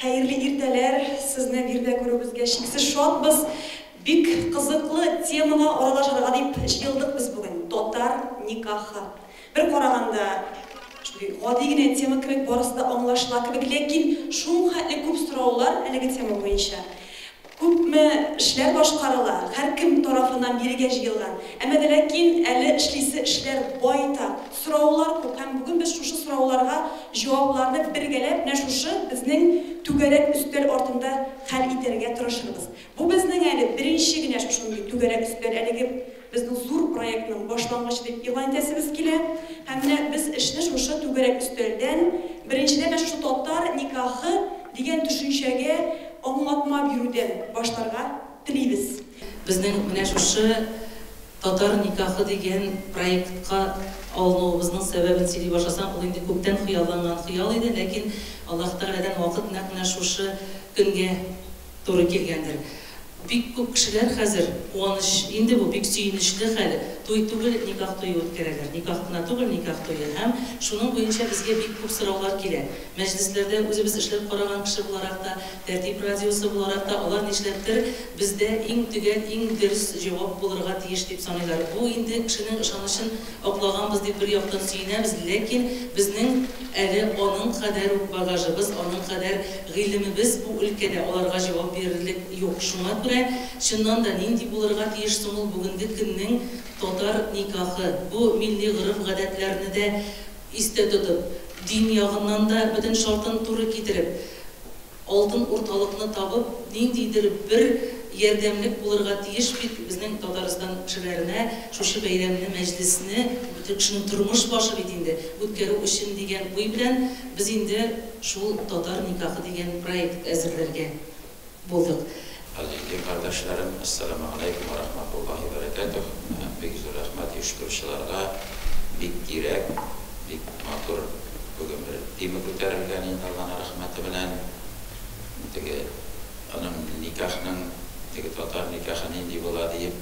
Хәерле иртәләр, сезне биредә күрүебезгә чиксез шатбыз. Бик кызыклы темага аралашырга дип җыелдык без бүген. Татар никахы. Бер караганда, шундый гади генә тема кебек, барысы да аңлашыла кебек, ләкин шул хәтле күп сораулар әлеге тема буенча. Күпме эшләр башкарыла, һәркем тарафыннан бирегә җыелган. Әмма дә ләкин әле эшлисе эшләр байтак, сораулар күп һәм бүген без шушы сорауларга җавапларны бергәләп менә шушы безнең түгәрәк өстәл артында хәл итәргә тырышырбыз. Бу безнең әле беренче генә шушындый түгәрәк өстәл, әлеге безнең зур проектның башлангычы дип игълан итәсебез килә. Һәм менә без эшне шушы түгәрәк өстәлдән, беренчедән менә шушы татар никахы дигән төшенчәгә аңлатма бирүдән башларга телибез. Безнең менә шушы татар никахы дигән проектка алынуыбызның сәбәбен сөйли башласаң, ул инде күптән хыялланган хыял иде, ләкин Аллаһ Тәгаләдән вакыт нәкъ менә шушы көнгә туры килгәндер. Бик күп кешеләр хәзер куаныч, инде бу бик сөенечле хәл, туй түгел, никах туе үткәрәләр. Никах кына түгел, никах туе. Һәм шуның буенча безгә бик күп сораулар килә. Мәҗлесләрдә үзебез эшләп караган кеше буларак та, Тәртип радиосы буларак та алар нишләптер бездә иң төгәл, иң дөрес җавап булырга тиеш дип саныйлар. Бу инде кешенең ышанычын аклаганбыз дип бер яктан сөенәбез, ләкин безнең әле аның кадәр үк багажыбыз, аның кадәр гыйлемебез бу өлкәдә аларга җавап бирерлек юк. Шуңа күрә, чыннан да, нинди булырга тиеш соң ул бүгенге көннең татар никахы? Бу милли гореф-гадәтләрне дә истә тотып, дин ягыннан да бөтен шартын туры китереп, алтын урталыкны табып, ниндидер бер ярдәмлек булырга тиеш бит безнең Татарстан кешеләренә шушы бәйрәмне, мәҗлесне, бөтен кешенең тормыш башы бит инде, үткәрү өчен дигән уй белән без инде шул татар никахы дигән проект әзерләргә булдык. Газиз дин кардәшләрем, әссәламегаләйкүм вә рахматуллаһи вә бәрәкәтүһ. Бик зур рәхмәт оештыручыларга, бик кирәк, бик матур бүген бер тема күтәрелгән инде Алланың рәхмәте белән. Теге аның никахның, теге татар никахы нинди була диеп,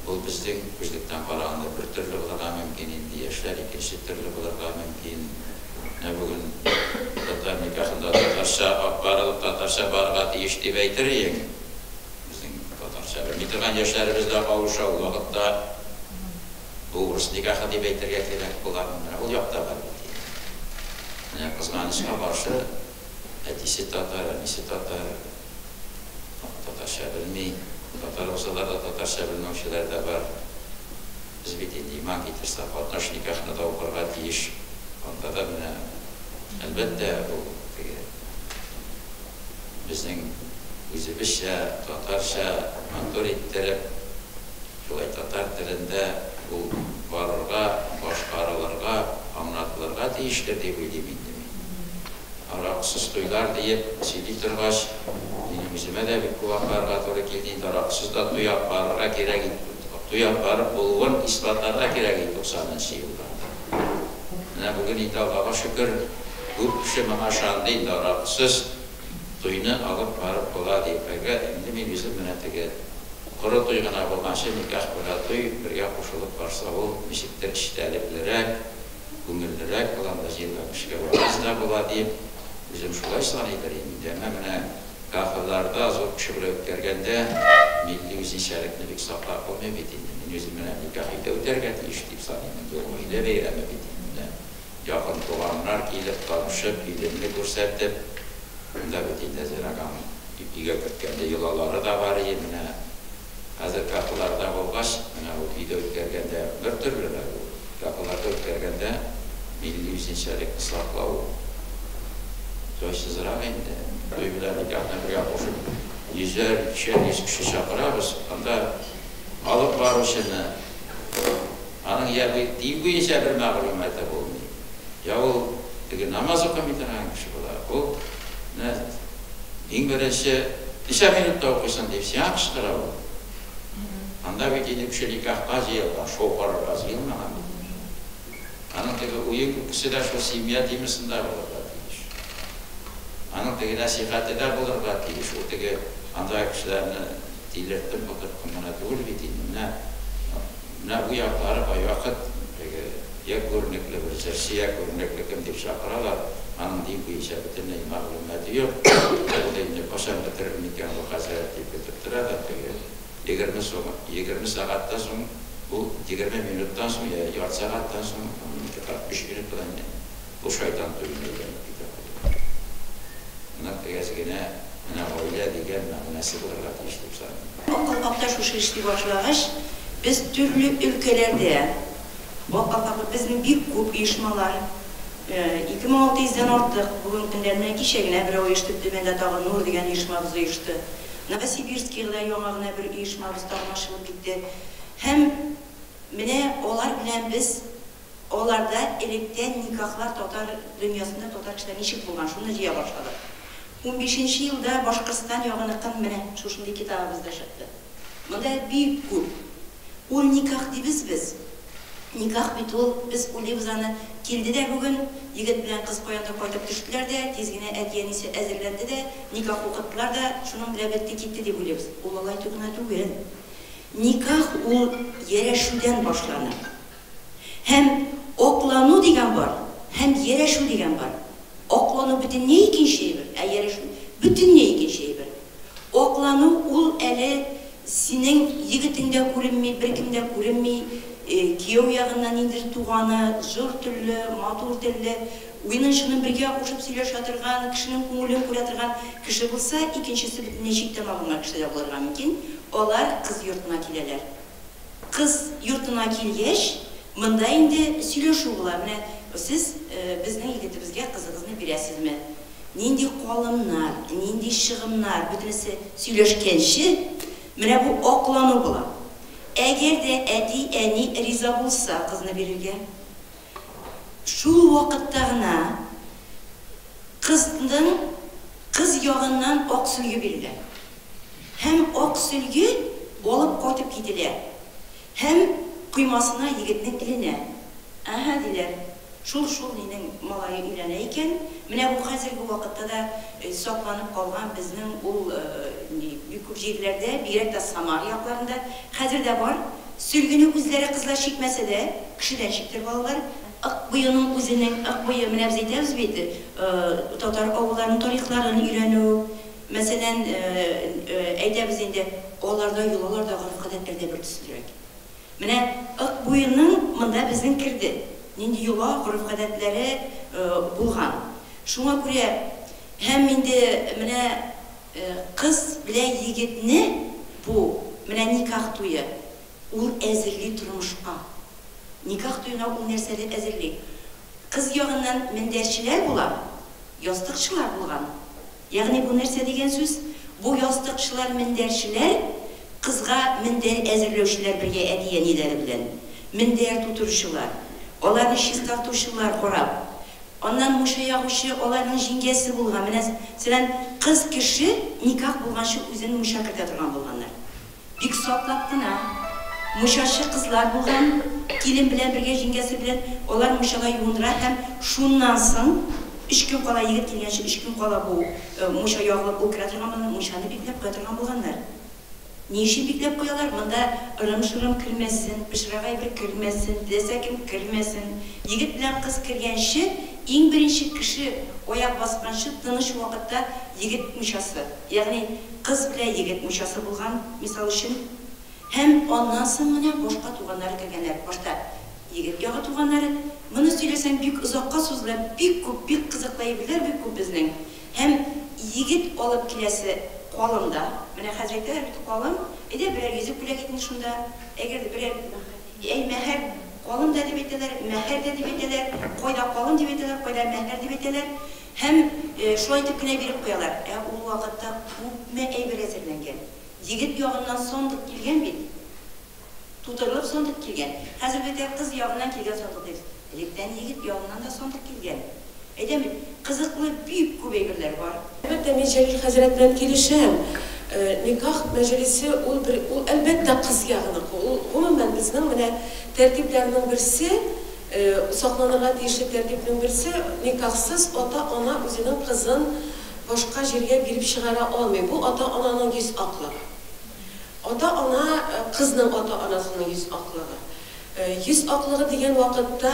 ул безнең күзлектән караганда бер төрле булырга мөмкин инде, яшьләр икенче төрле булырга мөмкин. Менә бүген татар никахында татарча барылып, татарча барырга тиеш дип әйтер иең. Безнең татарча белми торган яшьләребез дә кавыша, ул вакытта бу урыс никахы дип әйтергә кирәк була. Менә ул якта бар бит инде. Менә кызганычка каршы, әтисе татар, әнисе татар, татарча белми. Татар булсалар да татарча белмәүчеләр дә бар. Без бит инде иман китерсәк, катнаш никахны да укырга тиеш. Анда да менә, әлбәттә, ул теге безнең үзебезчә, татарча матур иттереп, шулай татар телендә ул барырга, башкарылырга, аңлатылырга тиештер дип уйлыйм инде мин. Аракысыз туйлар диеп сөйли торгач, минем үземә дә бик күп алып туры килде инде, аракысыз да туй алып барырга кирәк, туй алып барып булуын исбатларга кирәк иде 90нчы елларда. Менә бүген инде Аллага шөкер, күп кеше моңа ышанды инде, аракысыз туйны алып барып була дип. Әгәр инде мин үзем менә теге коры туй гына булганчы, никах белән туй бергә кушылып барса, ул ничектер эчтәлеклерәк, күңеллерәк була, анда җыелган кешегә вәгазь дә була дип, үзем шулай саныйдыр инде. Әмма менә кафеларда зур кеше белән үткәргәндә милли үзенчәлекне бик саклап булмый бит инде. Мин үзем менә никах өйдә үтәргә тиеш дип саныйм инде, ул гаилә бәйрәме бит инде. Менә якын туганнар килеп, танышып, киленне күрсәтеп, монда бит инде әзрәк аның өйгә керткәндә йолалары да бар ие, менә хәзер кафеларда булгач, менә ул өйдә үткәргәндә бер төрлерәк ул. Кафеларда үткәргәндә милли үзенчәлекне саклау җайсызрак инде. Туй белән никахны бергә кушып, йөзәр, икешәр йөз кеше чакырабыз. Анда алып баручыны, аның я дин буенча бер мәгълүматы булмый, я ул теге намаз укымый торган кеше була. Ул менә иң беренче ничә минутта укыйсың дип сиңа кычкыра ул. Анда бит инде кеше никахка җыелган, шоу карарга җыелмаган бит инде. Аның теге уен күкесе дә шул семья темасында булырга тиеш. Аның теге нәсихәте дә булырга тиеш. Ул теге андагы кешеләрне тилертеп утырткан гына түгел бит инде. Менә менә бу яклары кайвакыт теге я күренекле бер җырчы, я күренекле кем дип чакыралар. Аның дин буенча бөтенләй мәгълүматы юк. Ул инде кайчан бетерер микән бу хәзрәт дип көтеп тора да, теге 20 сум, 20 сәгатьтән соң, ул 20 минуттан соң, я ярты сәгатьтән соң, 12:45 минуттан инде бу шайтан туена әйләнеп китә. Моның тегесе генә менә гаилә дигән мәгънәсе булырга тиеш дип саныйм. Ак калфакта шушы эшли башлагач, без төрле өлкәләрдә, Ак калфак безнең бик күп оешмалар, 2600 дән артык бүгенге көндә, менә кичә генә берәү оешты, Төмәндә тагын Нур дигән оешмабыз оешты. Новосибирскийда яңа гына бер оешмабыз тагын ачылып китте. Һәм менә алар белән без аларда электән никахлар татар дөньясында татар кешеләр ничек булган, шуны җыя башладык. 15нче елда Башкортстан ягыныкын менә шушындый китабыбыз да чыкты. Монда бик күп. Ул никах дибез без. Никах бит ул, без уйлыйбыз аны, килде дә бүген, егет белән кыз каяндыр кайтып төштеләр дә, тиз генә әти-әнисе әзерләнде дә, никах укыттылар да, шуның белән бетте китте дип уйлыйбыз. Ул алай гына түгел. Никах ул ярәшүдән башлана. Һәм аклану дигән бар, һәм ярәшү дигән бар. Аклану бөтенләй икенче әйбер, ә ярәшү бөтенләй икенче әйбер. Аклану ул әле синең егетең дә күренми, беркем дә күренми, кияү ягыннан ниндидер туганы, җор телле, матур телле, уенын-чынын бергә кушып сөйләшә торган, кешенең күңелен күрә торган кеше булса, икенчесе бөтенләй читтән алынган кеше дә булырга мөмкин. Алар кыз йортына киләләр. Кыз йортына килгәч, монда инде сөйләшү була, менә сез безнең егетебезгә кызыгызны бирәсезме? Нинди калымнар, нинди чыгымнар, бөтенесе сөйләшкәнче, менә бу аклану була. Әгәр дә әти-әни риза булса кызны бирергә, шул вакытта гына кызның кыз ягыннан ак сөлге бирелә. Һәм ак сөлге алып кайтып кителә. Һәм коймасына егетнең эленә. Әһә, диләр, шул-шул нинең малае өйләнә икән. Менә бу хәзерге вакытта да сакланып калган безнең ул ни бик күп җирләрдә, бигрәк тә Самара якларында хәзер дә бар. Сөлгене үзләре кызлар чикмәсә дә, кешедән чиктереп алалар. Ык буеның үзенең Ык буе, менә без әйтәбез бит, татар авылларының тарихларын өйрәнү, мәсәлән, әйтәбез инде, аларда йолалар да, гореф-гадәтләр дә бер төслерәк. Менә Ык буеның монда безнең керде, нинди йола, гореф-гадәтләре булган. Шуңа күрә һәм инде менә кыз белән егетне бу менә никах туе, ул әзерли тормышка. Никах туена ул нәрсәне әзерли? Кыз ягыннан мендәрчеләр була, ястыкчылар булган. Ягъни бу нәрсә дигән сүз? Бу ястыкчылар, мендәрчеләр, кызга мендәр әзерләүчеләр бергә әти-әниләре белән, мендәр тутыручылар, аларны чистартучылар карап, аннан мунча ягучы аларның җиңгәсе булган. Менә, мәсәлән, кыз кеше никах булганчы үзен мунча кертә торган булганнар. Бик саклап кына. Мунчачы кызлар булган, килен белән бергә, җиңгәсе белән алар мунчада юындыра һәм шуннан соң өч көн кала, егет килгәнче өч көн кала бу мунча ягылып ул керә торган булган, мунчаны бикләп куя торган булганнар. Ни өчен бикләп куялар? Монда ырым-шырым кермәсен, пычрак әйбер кермәсен, теләсә кем кермәсен. Егет белән кыз кергәнче, иң беренче кеше аяк басканчы тыныч вакытта егет мунчасы, ягъни кыз белән егет мунчасы булган, мисал өчен. Һәм аннан соң менә башка туганнары кергәннәр. Башта егет ягы туганнары. Моны сөйләсәң бик озакка сузыла, бик күп, бик кызыклы әйберләр бик күп безнең. Һәм егет алып киләсе калым да, менә хәзер әйтәләр бит калым, әйдә берәр йөзек бүләк ит инде шунда, әгәр дә берәр, әй мәһәр, калым да дип әйтәләр, мәһәр дә дип әйтәләр, кайда калым дип әйтәләр, кайда мәһәр дип әйтәләр. Һәм шулай итеп кенә биреп куялар. Ә ул вакытта күпме әйбер әзерләнгән. Егет ягыннан сандык килгән бит. Тутырылып сандык килгән. Хәзер бит кыз ягыннан килгән сандык дибез. Электән егет ягыннан да сандык килгән. Әйтәм бит, кызыклы бик күп әйберләр бар. Әлбәттә, мин Җәлил хәзрәт белән килешәм. Никах мәҗлесе ул бер, ул әлбәттә кыз ягыныкы. Ул гомумән безнең менә тәртипләрнең берсе, сакланырга тиешле тәртипнең берсе, никахсыз ата-ана үзенең кызын башка җиргә биреп чыгара алмый. Бу ата-ананың йөз аклыгы. Ата-ана, кызның ата-анасының йөз аклыгы. Йөз аклыгы дигән вакытта,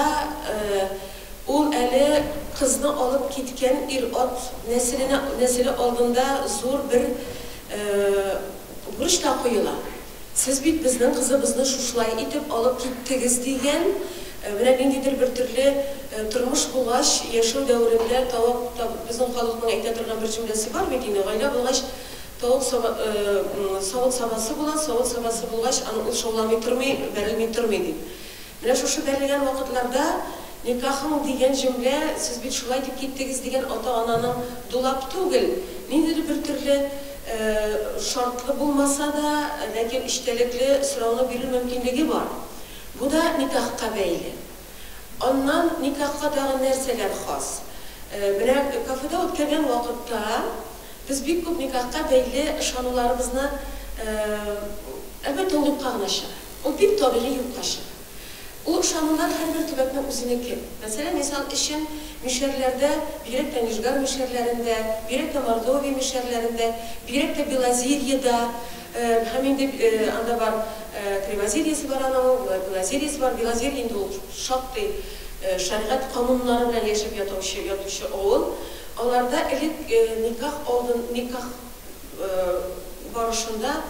Ул әле кызны алып киткән ир-ат нәселенә нәселе алдында зур бер бурыч та куела. Сез бит безнең кызыбызны шушылай итеп алып киттегез дигән, менә ниндидер бер төрле тормыш булгач, яшәү дәверендә тавык та, безнең халыкның әйтә торган бер җөмләсе бар бит инде, гаилә булгач, тавык саба, савыт-сабасы була, савыт-сабасы булгач, аны ул шауламый тормый, бәрелми тормый дип. Менә шушы бәрелгән вакытларда никахың дигән җөмлә, сез бит шулай дип киттегез дигән ата-ананың дулап түгел, ниндидер бер төрле шартлы булмаса да, ләкин эчтәлекле сорауны бирү мөмкинлеге бар. Бу да никахка бәйле. Аннан никахка тагын нәрсәләр хас? Менә кафеда үткәргән вакытта без бик күп никахка бәйле ышануларыбызны, әлбәттә, ул юкка гына чыга. Ул бик табигый юкка чыга. Ул ышанулар һәрбер төбәкнең үзенеке. Мәсәлән, мисал өчен, мишәрләрдә, бигрәк тә Нижгар мишәрләрендә, бигрәк тә Мордовия мишәрләрендә, бигрәк тә Белозерьеда, һәм инде анда бар Кривозерьесы бар аның, Белозерьесы бар. Белозерье инде ул шактый шәригать кануннары белән яшәп ятучы, ятучы авыл. Аларда элек никах алдын, никах барышында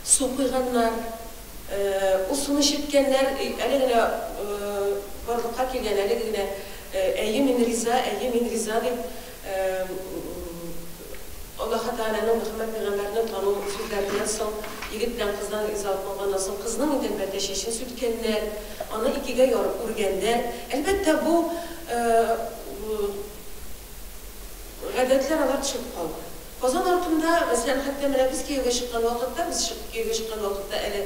су куйганнар. Ул суны эчерткәннәр, әле генә барлыкка килгән, әлеге генә әйе, мин риза, әйе, мин риза дип, Аллаһы Тәгаләнең, Мөхәммәд пәйгамбәрне тану сүзләреннән соң, егет белән кыздан ризалык алганнан соң, кызның инде, әлбәттә, чәчен сүткәннәр, аны икегә ярып үргәннәр. Әлбәттә, бу гадәтләр алар төшеп калды. Казан артында, мәсәлән, хәтта менә без кияүгә чыккан вакытта, без кияүгә чыккан вакытта әле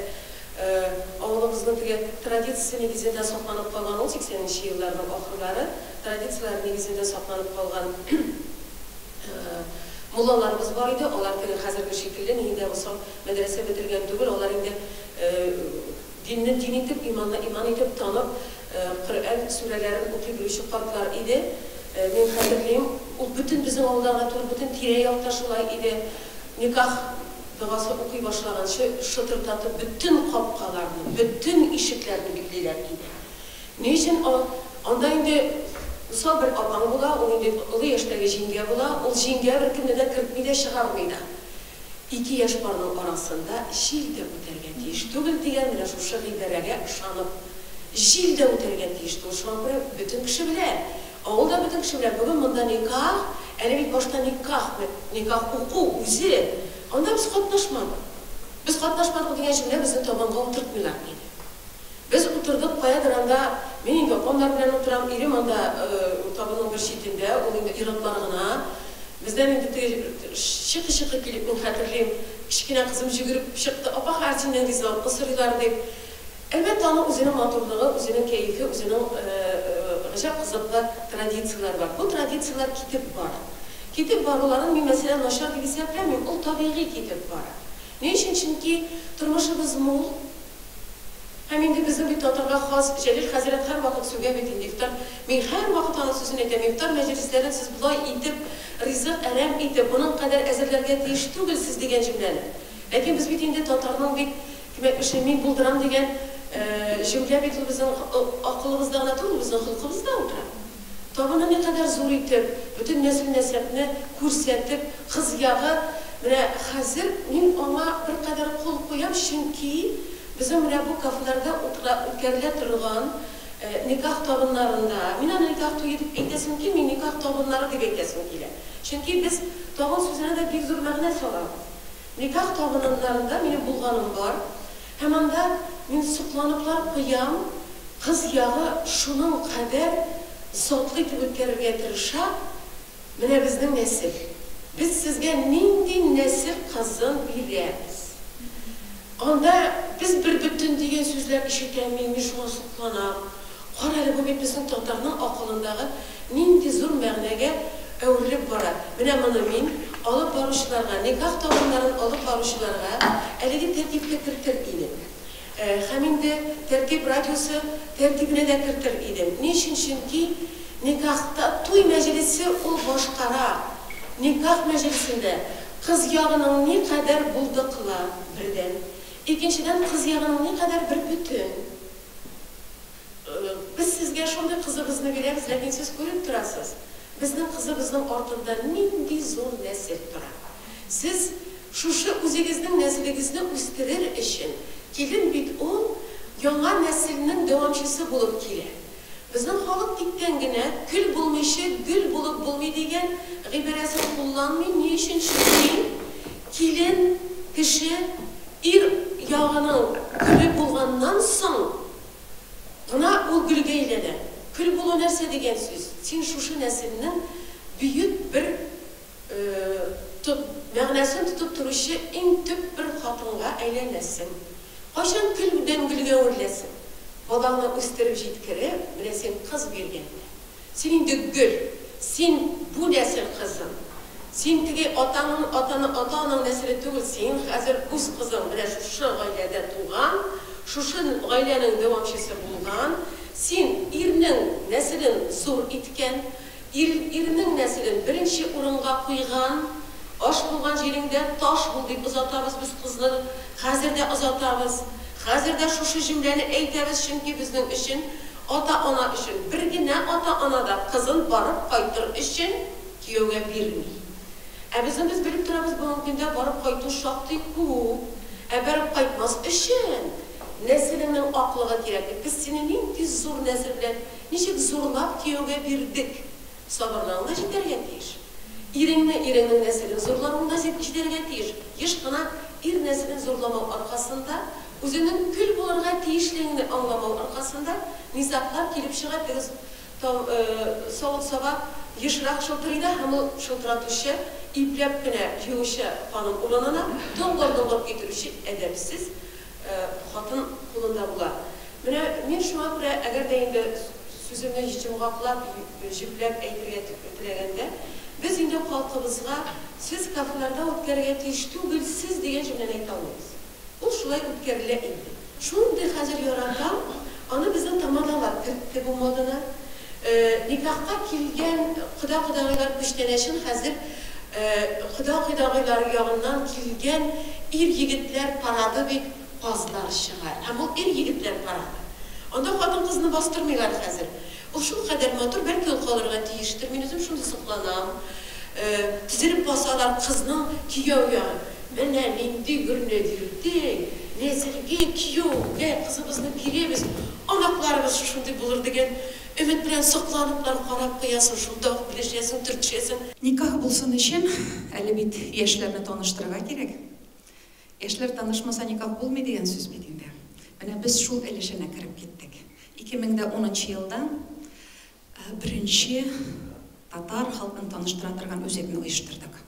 авылыбызның теге традициясе нигезендә сакланып калган, ул 80 нче елларның ахырлары, традицияләр нигезендә сакланып калган муллаларыбыз бар иде, алар теге хәзерге шикелле нинди дә булса мәдрәсә бетергән түгел, алар инде Динне дин итеп, иманны иман итеп танып, Коръән сүрәләрен укый белүче картлар иде. Мин хәтерлим, ул бөтен безнең авылда гына түгел, бөтен тирә-якта шулай иде. Никах догасы укый башлаганчы, шытырдатып бөтен капкаларны, бөтен ишекләрне биклиләр иде. Ни өчен анда инде усал бер апаң була, ул инде олы яшьтәге җиңгә була, ул җиңгә беркемне дә кертми дә, чыгармый да. Ике яшь парның арасында җил дә үтәргә тиеш түгел дигән менә шушы гыйбарәгә ышанып, җил дә үтәргә тиеш түгел. Шуңа күрә бөтен кеше белә, авылда бөтен кеше белә, бүген монда никах, әле бит башта никах, никах уку үзе, анда без катнашмадык. Без катнашмадык дигән җөмлә безне табанга утыртмыйлар иде. Без утырдык каядыр анда, мин инде апамнар белән утырам, ирем анда табынның бер читендә, ул инде ир-атлар гына. Бездән инде теге чыкы-чыкы килеп, мин хәтерлим, кечкенә кызым җөгереп чыкты, апа, хәзер синнән ризалыкны сорыйлар, дип. Әлбәттә, аның үзенең матурлыгы, үзенең кәефе, үзенең гаҗәп кызыклы традицияләре бар. Бу традицияләр китеп бара. Китеп баруларын мин, мәсәлән, начар дип исәпләмим, ул табигый китеп бара. Ни өчен? Чөнки тормышыбыз мул. Һәм инде безнең бит татарга хас, Җәлил хәзрәт һәрвакыт сүгә бит инде ифтар, мин һәрвакыт аның сүзен әйтәм, ифтар мәҗлесләрен сез болай итеп, ризык әрәм итеп, моның кадәр әзерләргә тиеш түгелсез дигән җөмләне. Ләкин без бит инде татарның бит, кем әйтмешли, мин булдырам дигән җөмлә бит ул безнең акылыбызда гына түгел, безнең холкыбызда утыра. Табынны никадәр зур итеп, бөтен нәсел-нәсәпне күрсәтеп, кыз ягы, менә хәзер мин аңа беркадәр кул куям, чөнки безнең менә бу кафеларда утыра, үткәрелә торган никах табыннарында, мин аны никах туе дип әйтәсем килми, никах табыннары дип әйтәсем килә. Чөнки без табын сүзенә дә бик зур мәгънә салабыз. Никах табыннарында минем булганым бар һәм анда мин сокланыплар куям, Кыз ягы шуның кадәр затлы итеп үткәрергә тырыша, менә безнең нәсел. Без сезгә нинди нәсел кызын бирәбез. Анда без бербөтен дигән сүзләр ишетәм мин, мин шуңа сокланам. Кара әле, бу бит безнең татарның акылындагы нинди зур мәгънәгә әверелеп бара. Менә моны мин алып баручыларга, никах табыннарын алып баручыларга әлеге тәртипкә кертер идем. Һәм инде Тәртип радиосы тәртибенә дә кертер идем. Ни өчен? Чөнки никахта туй мәҗлесе ул башкарак. Никах мәҗлесендә кыз ягының никадәр булдыклы, бердән. Икенчедән, кыз ягының никадәр бербөтен. Без. сезгә шундый кызыбызны бирәбез, ләкин сез күреп торасыз, безнең кызыбызның артында нинди зур нәсел тора. Сез шушы үзегезнең нәселегезне үстерер өчен, килен бит ул яңа нәселнең дәвамчысы булып килә. Безнең халык тиктән генә, Көл булмыйча, гөл булып булмый дигән гыйбарәсен кулланмый. Ни өчен? Чөнки килен кеше ир ягының көле булганнан соң гына ул гөлгә әйләнә. Көл булу нәрсә дигән сүз? Син шушы нәселнең бөек бер мәгънәсен тотып торучы иң төп бер хатынга әйләнәсең. Кайчан көлдән гөлгә әвереләсең? Балаңны үстереп җиткереп, менә син кыз биргәндә. Син инде гөл. Син бу нәсел кызы. Син теге атаңның, атаны, ата-анаң нәселе түгел, син хәзер үз кызың, менә шушы гаиләдә туган, шушы гаиләнең дәвамчысы булган, син ирнең нәселен зур иткән, Ир ирнең нәселен беренче урынга куйган. Аш булган җиреңдә таш бул дип озатабыз без кызны. Хәзер дә озатабыз. Хәзер дә шушы җөмләне әйтәбез, чөнки безнең өчен, ата-ана өчен, бер генә ата-ана да кызын барып кайтыр өчен кияүгә бирми. Ә безнең без белеп торабыз, бүгенге көндә барып кайту шактый күп. Ә барып кайтмас өчен нәселеңнең аклыгы кирәк бит. Без сине нинди зур нәсел белән Ничек зурлап кияүгә бирдек! Сабырлыгың да җитәргә тиеш. Иреңне, иреңнең нәселен зурлавың да җитәргә тиеш. Еш кына ир нәселен зурламау аркасында, үзеңнең көл булырга тиешлегеңне аңламау аркасында низаглар килеп чыга, теге савыт-саба ешрак шылтырый да һәм ул шылтыратучы, ипләп кенә җыючы ханым урынына доңгыр-доңгыр китерүче әдәпсез хатын кулында була. Менә мин шуңа күрә, әгәр дә инде сүземне йомгаклап, җөпләп әйтергә теләгәндә, без инде халкыбызга сез кафеларда үткәрергә тиеш түгелсез дигән җөмләне әйтә алмыйбыз. Ул шулай үткәрелә инде. Шундый хәзер яратам, аны безнең тамадалар кертте бу моданы. Никахка килгән кода-кодагыйлар күчтәнәчен хәзер кода-кодагыйлар ягыннан килгән ир-егетләр парады бит. Казлар чыга. Һәм ул ир-егетләр парады. Анда хатын-кызны бастырмыйлар хәзер. Ул шулкадәр матур, бәлки ул калырга тиештер. Мин үзем шундый сокланам. Тезелеп басалар, кызның кияү ягы. Менә нинди гөрне бирдең, нәселгә, кияүгә кызыбызны бирәбез, анакларыбыз шушындый булыр дигән өмет белән сокланыплар карап куясың, шунда ук белешәсең, төртешәсең. Никах булсын өчен әле бит яшьләрне таныштырырга кирәк. Яшьләр танышмаса никах булмый дигән сүз бит инде. Менә без шул өлешенә кереп киттек. 2010 нчы елда беренче татар халкын таныштыра торган үзәкне оештырдык.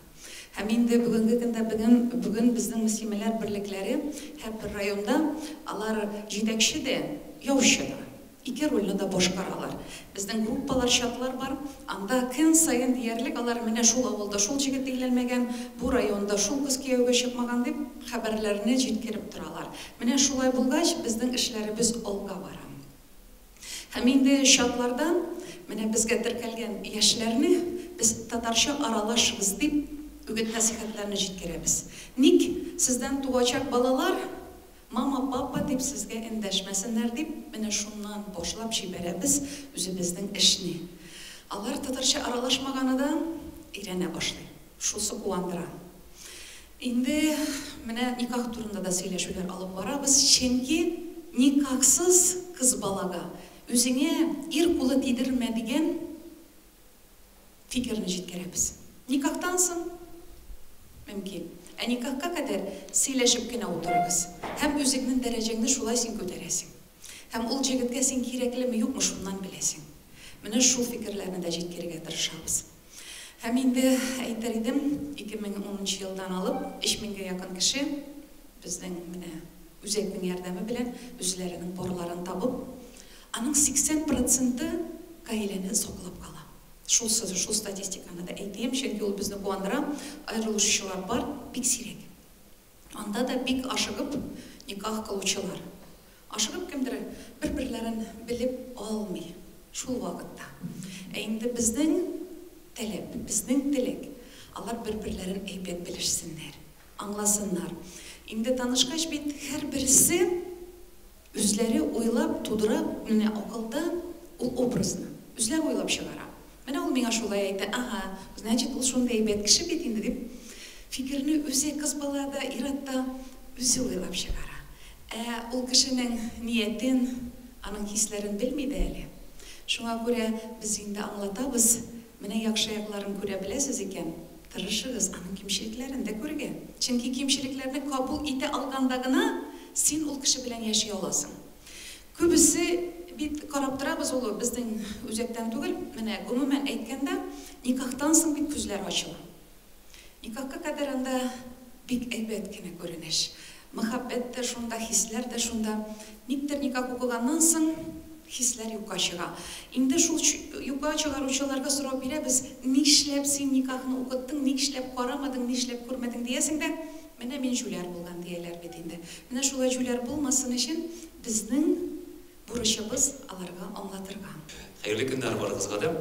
Һәм инде бүгенге көндә бүген бүген безнең мөслимәләр берлекләре һәрбер районда алар җитәкче дә, яучы да. Ике рольне дә башкаралар. Безнең группалар, чатлар бар. Анда көн саен диярлек алар менә шул авылда шул җегет өйләнмәгән, бу районда шул кыз кияүгә чыкмаган дип хәбәрләрне җиткереп торалар. Менә шулай булгач, безнең эшләребез алга бара. Һәм инде чатларда менә безгә теркәлгән яшьләрне без татарча аралашыгыз дип үгет-нәсыйхәтләрне җиткерәбез. Ник сездән туачак балалар Мама, папа дип сезгә эндәшмәсеннәр дип, менә шуннан башлап җибәрәбез үзебезнең эшне. Алар татарча аралашмаганы да өйрәнә башлый. Шусы куандыра. Инде менә никах турында да сөйләшүләр алып барабыз, чөнки никахсыз кыз балага үзеңә ир кулы тидермә дигән Фикерне җиткерәбез. Никахтан соң мөмкин. Ә никахка кадәр сөйләшеп кенә утырыгыз. Һәм үзеңнең дәрәҗәңне шулай син күтәрәсең. Һәм ул җегеткә син кирәклеме, юкмы, шуннан беләсең. Менә шул фикерләрне дә җиткерергә тырышабыз. Һәм инде әйтер идем, 2010 нчы елдан алып, өч меңгә якын кеше безнең менә үзәкнең ярдәме белән үзләренең парларын табып, Аның 80 проценты гаиләне саклап кала. Шул шул статистиканы да әйтим, чөнки ул безне куандыра. Аерылышучылар бар, бик сирәк. Анда да бик ашыгып никах кылучылар. Ашыгып кемдер бер-берләрен белеп алмый шул вакытта. Ә инде безнең таләп, безнең теләк, алар бер-берләрен әйбәт белешсеннәр, аңласыннар. Инде танышкач бит һәрберсе Үзләре уйлап тудыра, менә акылда ул образны. Үзләре уйлап чыгара. Менә ул миңа шулай әйтте, ага, значит, ул шундый әйбәт кеше бит инде дип, фикерне үзе кыз бала да, ир-ат та үзе уйлап чыгара. Ә ул кешенең ниятен, аның хисләрен белми дә әле. Шуңа күрә без инде аңлатабыз, менә яхшы якларын күрә беләсез икән, тырышыгыз аның кимчелекләрен дә күрергә. Чөнки кимчелекләрне кабул итә алганда гына син ул кеше белән яши аласың. Күбесе бит карап торабыз, ул безнең үзәктән түгел, менә гомумән әйткәндә, никахтан соң бит күзләр ачыла. Никахка кадәр анда бик әйбәт кенә күренеш. Мәхәббәт тә шунда, хисләр дә шунда. Никтер никах укыганнан соң хисләр юкка чыга. Инде шул юкка чыгаручыларга сорау бирәбез, нишләп син никахны укыттың, нишләп карамадың, нишләп күрмәдең диясең дә, менә мин җүләр булган дияләр бит инде. Менә шулай җүләр булмасын өчен безнең бурычыбыз аларга аңлатырга. Хәерле көннәр барыгызга да.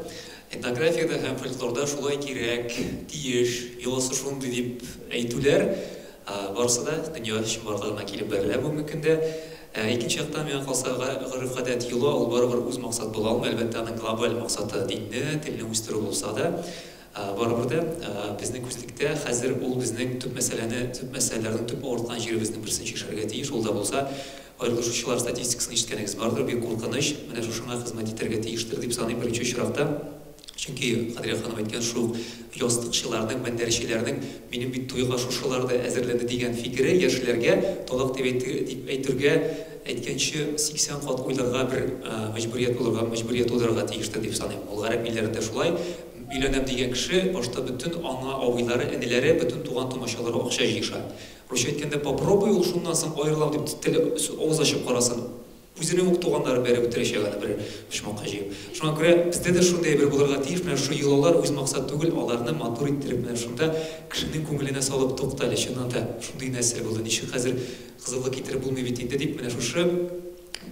Этнографиядә һәм фольклорда шулай кирәк, тиеш, йоласы шундый дип әйтүләр барысы да дөнья чынбарлыгына килеп бәрелә бүгенге көндә. Икенче яктан, миңа калса, гореф-гадәт, йола ул барыбер үз максат була алмый. Әлбәттә, аның глобаль максаты динне, телне үстерү булса да, барыбер дә безнең күзлектә хәзер ул безнең төп мәсьәләне, төп мәсьәләләрнең төп авырткан җиребезнең берсен чишәргә тиеш. Ул да булса, аерылышучылар статистикасын ишеткәнегез бардыр, бик куркыныч. Менә шушыңа хезмәт итәргә тиештер дип саныйм беренче очракта. Чөнки Кадрия ханым әйткән шул ястыкчыларның, мендәрчеләрнең минем бит туйга шушылар да әзерләнде дигән фикере яшьләргә талак дип дип әйтергә әйткәнче 80 кат уйларга бер мәҗбүрият булырга, мәҗбүрият тудырырга тиештер дип саныйм. Ул гарәп илләрендә шулай. Өйләнәм дигән кеше башта бөтен аңа абыйлары, энеләре, бөтен туган тумачалары акча җыеша. Русча әйткәндә, попробуй ул шуннан соң аерылам дип тел авыз ачып карасын. Үзенең үк туганнары бәреп үтерәчәк аны бер почмакка җыеп. Шуңа күрә бездә дә шундый әйбер булырга тиеш, менә шул йолалар үз максат түгел, аларны матур иттереп, менә шунда кешенең күңеленә салып тукта әле, чыннан да шундый нәсел булды, ничек хәзер кызыллык китереп булмый бит инде дип, менә шушы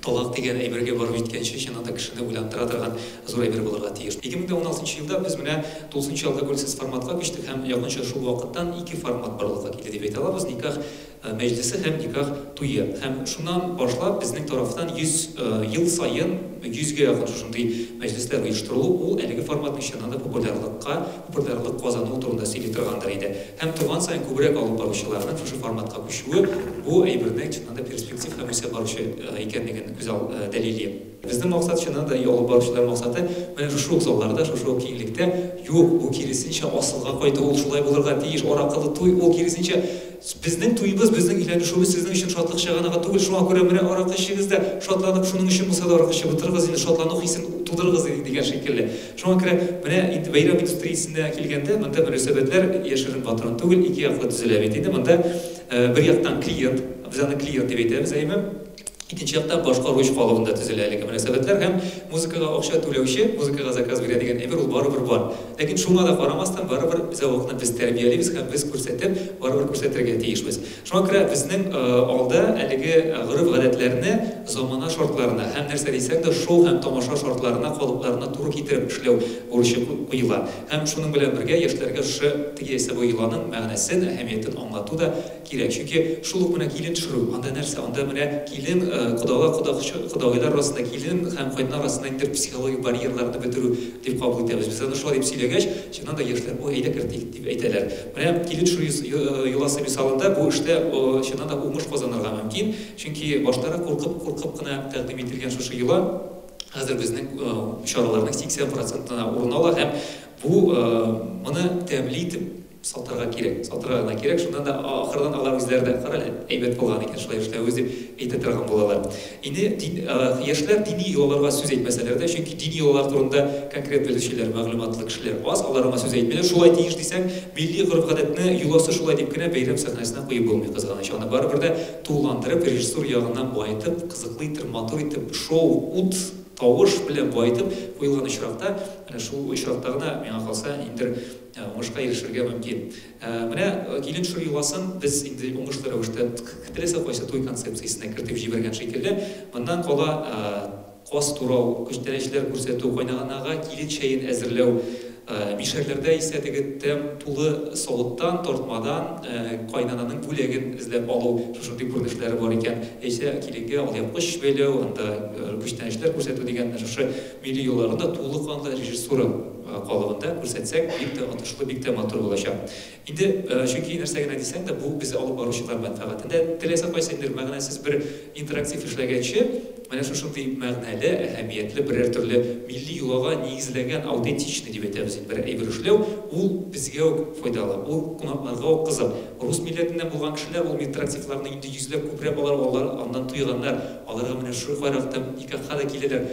талак дигән әйбергә барып җиткәнче, чыннан да кешене уйландыра торган зур әйбер булырга тиеш. 2016 елда без менә тулысынча алкогольсез форматка күчтек һәм якынча шул вакыттан ике формат барлыкка килде дип әйтә алабыз. Никах мәҗлесе һәм никах туе. Һәм шуннан башлап безнең тарафтан 100 ел саен 100гә якын шушындый мәҗлесләр оештырылу, ул әлеге форматның чыннан да популярлыкка, популярлык казануы турында сөйли торгандыр иде. Һәм торган саен күбрәк алып баручыларның шушы форматка күчүе бу әйбернең чыннан да перспектив һәм үсә баручы икәнлеген күз ал дәлилли. Безнең максат чыннан да алып баручылар максаты менә шушы ук залларда, шушы ук киңлектә юк, бу киресенчә асылга кайту, ул шулай булырга тиеш, аракылы туй, ул киресенчә безнең туебыз, безнең өйләнешүебез сезнең өчен шатлык чыганагы түгел, шуңа күрә менә аракы эчегез дә, шатланып шуның өчен булса да аракы эчеп утырыгыз инде, шатлану хисен тудырыгыз дигән шикелле. Шуңа күрә менә инде бәйрәм индустриясенә килгәндә, монда мөнәсәбәтләр яшерен батырын түгел, ике яклы төзелә бит инде. Монда бер яктан клиент, без аны клиент дип әйтәбез, әйеме? Икенче яктан башкаручы калыбында төзелә әлеге мөнәсәбәтләр һәм музыкага акча түләүче, музыкага заказ бирә дигән әйбер ул барыбер бар. Ләкин шуңа да карамастан барыбер зәвыкны без тәрбиялибез һәм без күрсәтеп, барыбер күрсәтергә тиешбез. Шуңа күрә безнең алда әлеге гореф-гадәтләрне замана шартларына һәм нәрсә дисәң дә шоу һәм тамаша шартларына, калыпларына туры китереп эшләү бурычы куела. Һәм шуның белән бергә яшьләргә шушы теге яисә бу йоланың мәгънәсен, әһәмиятен аңлату да кирәк. Чөнки шул ук менә килен төшерү, анда нәрсә? Анда менә килен кодага, кодагыйлар арасында килен һәм кайнана арасында ниндидер психологик барьерларны бетерү дип кабул итәбез. Без аны шулай дип сөйләгәч, чыннан да яшьләр, ой, әйдә кертик дип әйтәләр. Менә килен төшерү йоласы мисалында бу эштә чыннан да уңыш казанырга мөмкин. Чөнки баштарак куркып-куркып кына тәкъдим ителгән шушы йола хәзер безнең чараларның 80%-на урын ала һәм бу моны тәмле итеп сатарга кирәк, сатарга гына кирәк. Шуннан да ахырдан алар үзләре дә, кара әле, әйбәт булган икән шулай эшләвебез дип әйтә торган булалар. Инде дин, яшьләр дини йолаларга сүз әйтмәсәләр дә, чөнки дини йолалар турында конкрет белүчеләр, мәгълүматлы кешеләр аз, алар аңа сүз әйтмиләр. Шулай тиеш дисәң, милли гореф-гадәтне йоласы шулай дип кенә бәйрәм сәхнәсенә куеп булмый, кызганыч. Аны барыбер дә тулыландырып, режиссура ягыннан баетып, кызыклы итеп, матур итеп, шоу, ут, тавыш белән баетып куелган очракта, менә шул очракта гына, миңа калса, ниндидер уңышка ирешергә мөмкин. Менә килен төшерү йоласын без инде уңышлы рәвештә теләсә кайсы туй концепциясенә кертеп җибәргән шикелле. Моннан кала каз турау, күчтәнәчләр күрсәтү, кайнанага килен чәен әзерләү, Мишәрләрдә исә теге тәм тулы савыттан, тартмадан кайнананың бүләген эзләп алу шушындый күренешләре бар икән. Яисә киленгә алъяпкыч бәйләү, анда күчтәнәчләр күрсәтү дигән шушы милли йолаларны да тулы канлы режиссура калыбында күрсәтсәк, бик тә отышлы, бик тә матур булачак. Инде, чөнки нәрсә генә дисәң дә, бу без алып баручылар мәнфәгатендә. Теләсә кайсы инде мәгънәсез бер интерактив эшләгәнче, менә шушындый мәгънәле, әһәмиятле берәр төрле милли йолага нигезләнгән аутентичный дип әйтәбез инде бер әйбер эшләү, ул безгә үк файдалы, ул кунакларга ук кызык. Рус милләтеннән булган кешеләр ул интерактивларны инде йөзләп күбрәк алар, алар аннан туйганнар, аларга менә шушы кайракта никахка да киләләр.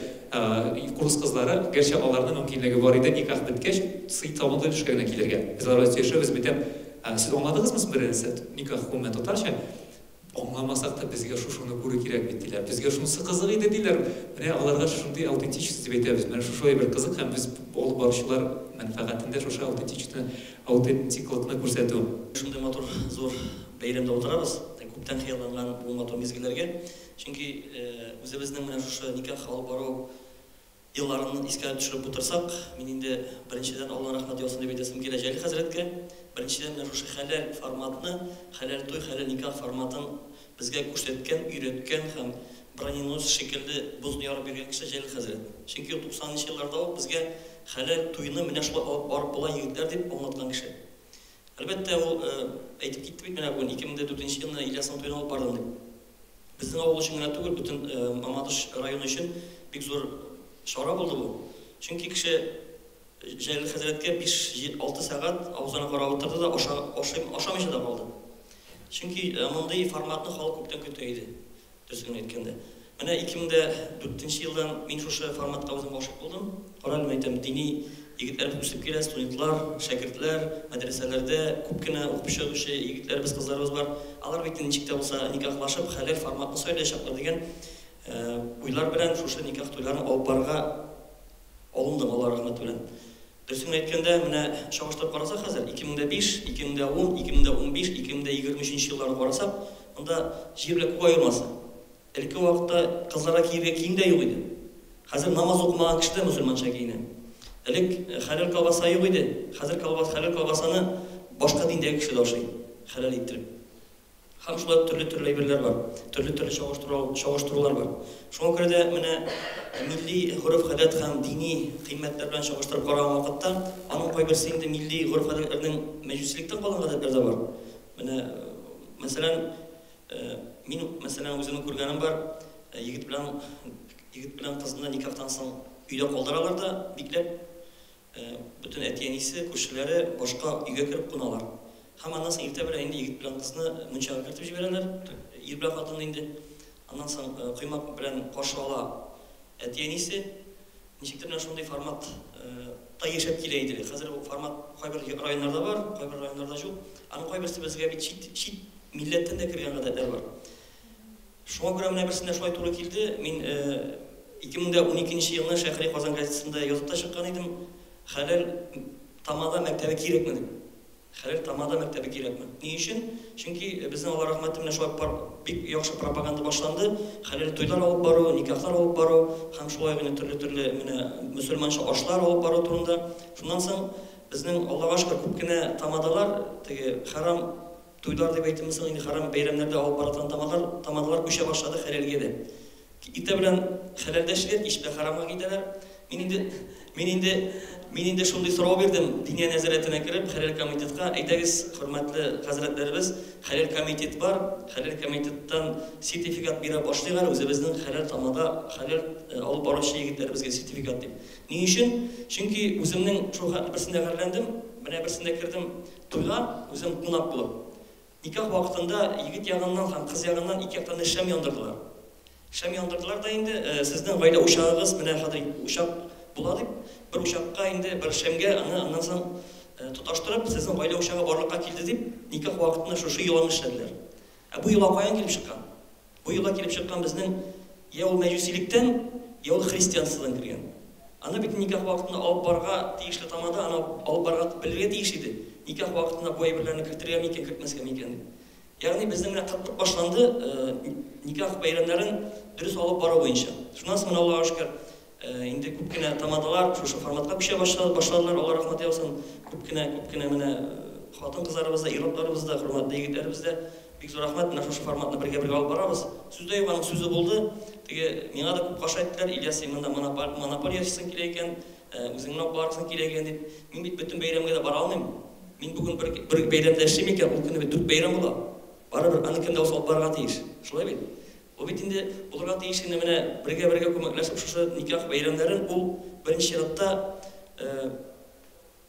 Курс кызлары, гәрчә аларның мөмкинлеге бар иде, никах беткәч, сый табынлы өлешкә генә килергә. Без алар белән сөйләшәбез, бетәм, сез аңладыгызмы соң берәр нәрсә, никах гомумән татарча? Аңламасак та, безгә шушыны күрү кирәк бит, диләр. Безгә шунысы кызык иде, диләр. Менә аларга шушындый аутентичность дип әйтәбез. Менә шушы әйбер кызык һәм без алып баручылар мәнфәгатендә шушы аутентичны, аутентиклыкны күрсәтү. Шундый матур зур бәйрәмдә утырабыз, күптән хыялланган бу матур мизгелләргә. Чөнки үзебезнең менә шушы никах алып бару елларын искә төшереп утырсак, мин инде беренчедән Алла рәхмәт яусын дип әйтәсем килә Җәлил хәзрәткә. Беренчедән менә шушы хәләл форматны, хәләл туй, хәләл никах форматын безгә күрсәткән, өйрәткән һәм броненосец шикелле бозны ярып йөргән кеше Җәлил хәзрәт. Чөнки ул 90 нчы елларда ук безгә хәләл туйны менә шулай алып барып була, егетләр дип аңлаткан кеше. Әлбәттә, ул әйтеп китте бит менә бүген, 2004 нче елны Ильясның туен алып бардым дип. Безнең авыл өчен генә түгел, бөтен Мамадыш районы өчен бик зур чара булды бу. Чөнки кеше Җәлил хәзрәткә биш, алты сәгать авызына карап утырды да, аша, ашыйм, ашамыйча да калды. Чөнки мондый форматны халык күптән көтә иде. Дөресен генә әйткәндә. Менә 2004 нче елдан мин шушы форматка үзем гашыйк булдым. Кара әле, мин әйтәм, дини егетләребез үсеп килә, студентлар, шәкертләр, мәдрәсәләрдә күп кенә укып чыгучы егетләребез, кызларыбыз бар. Алар бит инде ничек тә булса никахлашып, хәләл форматны сайлаячаклар дигән уйлар белән шушы никах туйларын алып барырга алындым, Алла рәхмәте белән. Дөресен генә әйткәндә, менә чагыштырып карасак хәзер, 2005, 2010, 2015, 2023 нче елларны карасак, монда җир белән күк аермасы. Элекке вакытта кызларга киергә кием дә юк иде. Хәзер намаз укымаган кеше дә мөселманча киенә. Элек хәләл колбаса юк иде, хәзер колбаса, хәләл колбасаны башка диндәге кеше дә ашый, хәләл иттереп. Һәм шулай ук төрле-төрле әйберләр бар, төрле-төрле чагыштыру, чагыштырулар бар. Шуңа күрә дә менә милли гореф-гадәт һәм дини кыйммәтләр белән чагыштырып караган вакытта, аның кайберсе инде милли гореф-гадәтләрнең мәҗүсилектән калган гадәтләр дә бар. Менә, мәсәлән, мин, мәсәлән, үземнең күргәнем бар, егет белән егет белән кызны никахтан соң өйдә калдыралар да, бикләп, Бөтен әти-әнисе, күршеләре башка өйгә кереп куналар. Һәм аннан соң иртә белән инде егет белән кызны мунчага кертеп җибәрәләр. Ир белән хатынны инде. Аннан соң коймак белән каршы ала әти-әнисе. Ничектер менә шундый формат та яшәп килә иде. Хәзер бу формат кайбер районнарда бар, кайбер районнарда юк. Аның кайберсе безгә бит чит, чит милләттән дә кергән гадәтләр бар. Шуңа күрә менә берсендә шулай туры килде, мин 2012 нче елны Шәһри Казан газетасында язып та чыккан идем, Хәләл тамада мәктәбе кирәкме дип. Хәләл тамада мәктәбе кирәкме? Ни өчен? Чөнки безнең Алла рәхмәте менә шулай пар бик яхшы пропаганда башланды, хәләл туйлар алып бару, никахлар алып бару һәм шулай ук инде төрле-төрле менә мөселманча ашлар алып бару турында. Шуннан соң безнең, Аллага шөкер, күп кенә тамадалар теге хәрам Туйлар дип әйтимме соң инде, хәрам бәйрәмнәрдә алып бара торган тамадалар, тамадалар күчә башлады хәләлгә дә. Иртә белән хәләлдә эшлиләр, кич белән хәрамга китәләр. Мин инде, мин инде, мин инде шундый сорау бирдем, Диния нәзарәтенә кереп, хәләл комитетка, әйдәгез, хөрмәтле хәзрәтләребез, хәләл комитет бар, хәләл комитеттан сертификат бирә башлыйк әле үзебезнең хәләл тамада, хәләл алып баручы егетләребезгә сертификат дип. Ни өчен? Чөнки үземнең шул хәтле берсендә гарьләндем, менә берсендә кердем, Туйга үзем кунак булып. Никах вакытында егет ягыннан һәм кыз ягыннан ике яктан да шәм яндырдылар. Шәм яндырдылар да инде, сезнең гаилә учагыгыз менә хәзер учак була дип, бер учакка инде, бер шәмгә аны аннан соң тоташтырып, сезнең гаилә учагы барлыкка килде дип, никах вакытында шушы йоланы эшләделәр. Ә бу йола каян килеп чыккан? Бу йола килеп чыккан безнең йә ул мәҗүсилектән, йә ул христианстводан кергән. Аны бит никах вакытында алып барырга тиешле тамада аны алып барырга белергә тиеш иде. Никах вакытында бу әйберләрне кертергә микән, кертмәскә микән дип. Ягъни безнең менә кытлык башланды никах бәйрәмнәрен дөрес алып бару буенча. Шуннан соң менә Аллага шөкер, Инде күп кенә тамадалар шушы форматка күчә башладылар, Алла рәхмәте яусын. Күп кенә, күп кенә менә хатын-кызларыбыз да, ир-атларыбыз да, хөрмәтле егетләребез дә, бик зур рәхмәт, менә шушы форматны бергә-бергә алып барабыз. Сүз дә юк, аның сүзе булды. Теге, миңа да күп каршы әйттеләр, Ильяс, син монда монополия ясыйсың килә икән, үзең генә алып барасың килә икән дип. Мин бит бөтен бәйрәмгә дә бара алмыйм. Мин бүген бер, бер бәйрәмдә эшлим икән, ул көнне бит дүрт бәйрәм була. Барыбер аны кем дә булса алып барырга тиеш. Шулай бит? Ул бит инде булырга тиеш инде менә бергә-бергә күмәкләшеп шушы никах бәйрәмнәрен ул беренче чиратта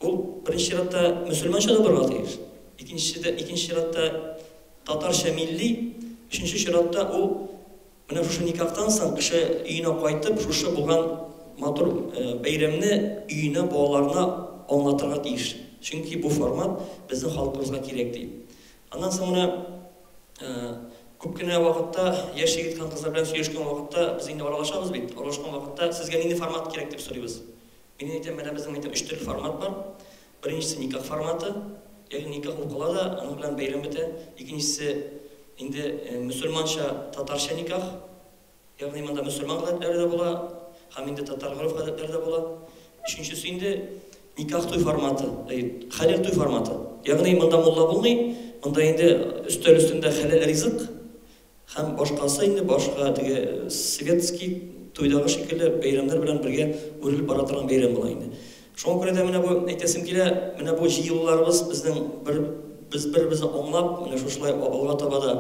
ул беренче чиратта мөселманча да булырга тиеш. Икенчедә, икенче чиратта татарча милли, өченче чиратта ул менә шушы никахтан соң кеше өенә кайтып шушы булган матур бәйрәмне өенә, балаларына аңлатырга тиеш. Чөнки бу формат безнең халкыбызга кирәк ди. Аннан соң менә күп кенә вакытта яшь егет һәм кызлар белән сөйләшкән вакытта без инде аралашабыз бит. Аралашкан вакытта сезгә нинди формат кирәк дип сорыйбыз. Мин әйтәм, менә безнең әйтәм өч төрле формат бар. Беренчесе никах форматы, ягъни никах укыла да, аның белән бәйрәм бетә. Икенчесе инде мөселманча татарча никах. Ягъни монда мөселман гадәтләре дә була, һәм инде татар гореф-гадәтләре дә була. Өченчесе инде никах туй форматы, хәләл туй форматы. Ягъни монда мулла булмый, монда инде өстәл өстендә хәләл ризык һәм башкасы инде башка теге светский туйдагы шикелле бәйрәмнәр белән бергә үрелеп бара торган бәйрәм була инде. Шуңа күрә дә менә бу әйтәсем килә, менә бу җыелуларыбыз безнең бер без бер-беребезне аңлап, менә шушылай алга таба да